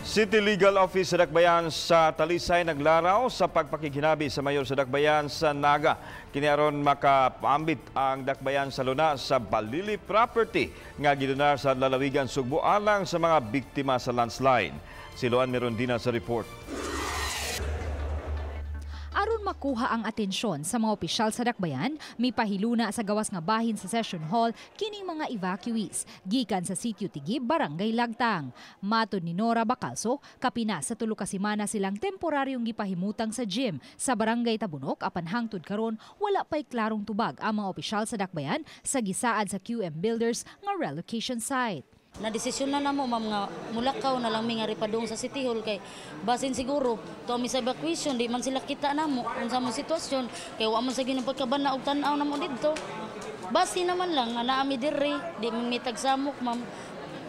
City Legal Office sa Dakbayan sa Talisay naglaraw sa pagpakighinabi sa mayor sa Dakbayan sa Naga. Kini aron makapaambit ang Dakbayan sa luna sa Balili property nga gidonar sa lalawigan Sugbo alang sa mga biktima sa landslide. Si Luan Merondina sa report. Aron makuha ang atensyon sa mga opisyal sa Dakbayan, mipahiluna sa gawas nga bahin sa session hall kining mga evacuees gikan sa Sitio Tigib, Barangay Lagtang. Matod ni Nora Bacalso, kapina sa 3 ka semana silang temporaryong gipahimutang sa gym sa Barangay Tabunok, apan hangtod karon wala pay klarong tubag ang mga opisyal sa Dakbayan sa gisaad sa QM Builders nga relocation site. Na desisyon na namo, ma'am, nga mulakaw na lang mi nga ripadung sa City Hall kay basin siguro to mi sa evacuation di man sila kita namo unsa mo sitwasyon kay wa man sa ginang pagkabana og tan-aw namo didto. Basin naman lang nga naa mi diri, di man mi tagsamok, ma'am,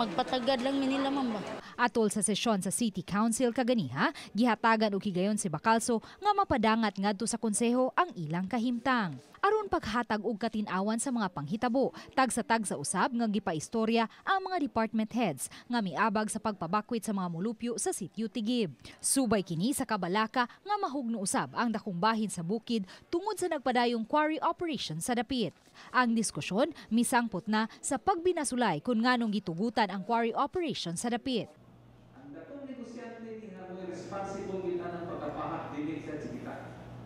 magpatagad lang mi nila, ma'am ba. Atol sa sesyon sa City Council kaganiha, gihatagan og higayon si Bacalso nga mapadangat ngadto sa konseho ang ilang kahimtang. Aron paghatag og katin-awan sa mga panghitabo, tagsa-tagsa usab nga gipaistorya ang mga department heads nga miabag sa pagpabakwit sa mga mulupyo sa Sitio Tigib. Subay kini sa kabalaka nga mahugno usab ang dakong bahin sa bukid tungod sa nagpadayong quarry operation sa dapit. Ang diskusyon misangpot na sa pagbinasulay kung nganong gitugutan ang quarry operation sa dapit. Ang dakong negosyante ni mo responsible kita ng pagkapahak dili sa kita.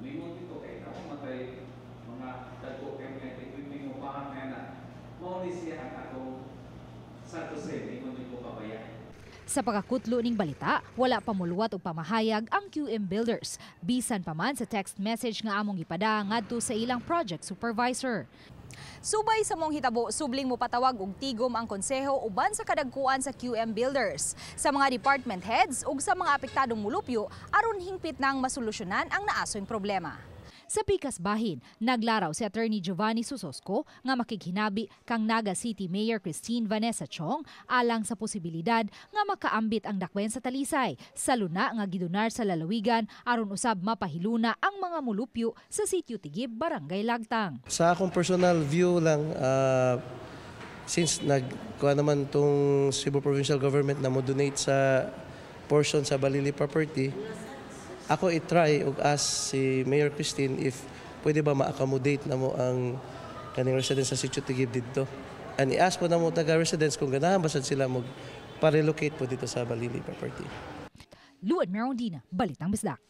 Mingon dito kay na matay mga dagko kay mga equipment mo pahak nga na. Mao ni siya ang akong sad to say, mingon ko pabaya. Sa pagkakutlo ning balita, wala pa muluwat og pamahayag ang QM Builders. Bisan pa man sa text message nga among gipada ngadto sa ilang project supervisor. Subay sa mong hitabo, subling mo patawag og tigom ang konseho uban sa kadagkuan sa QM Builders, sa mga department heads ug sa mga apektadong mulupyo aron hingpit nang masolusyonan ang naasoy problema. Sa pikas bahin, naglaraw si Attorney Giovanni Susosco nga makighinabi kang Naga City Mayor Christine Vanessa Chong alang sa posibilidad nga makaambit ang Dakbayan sa Talisay sa luna nga gidonar sa lalawigan aron usab mapahiluna ang mga mulupyo sa Sitio Tigib, Barangay Lagtang. Sa akong personal view lang, since nagkuha naman tong Cebu Provincial Government na mo donate sa portion sa Balili property, ako i-try og ask si Mayor Christine if pwede ba ma-accommodate na mo ang kaning residents sa Sitio Tigib didto. And i-ask po na mo taga residents kung ganahan ba sad sila mag pa-relocate po dito sa Balili property. Luan Merondina, Balitang Bisdak.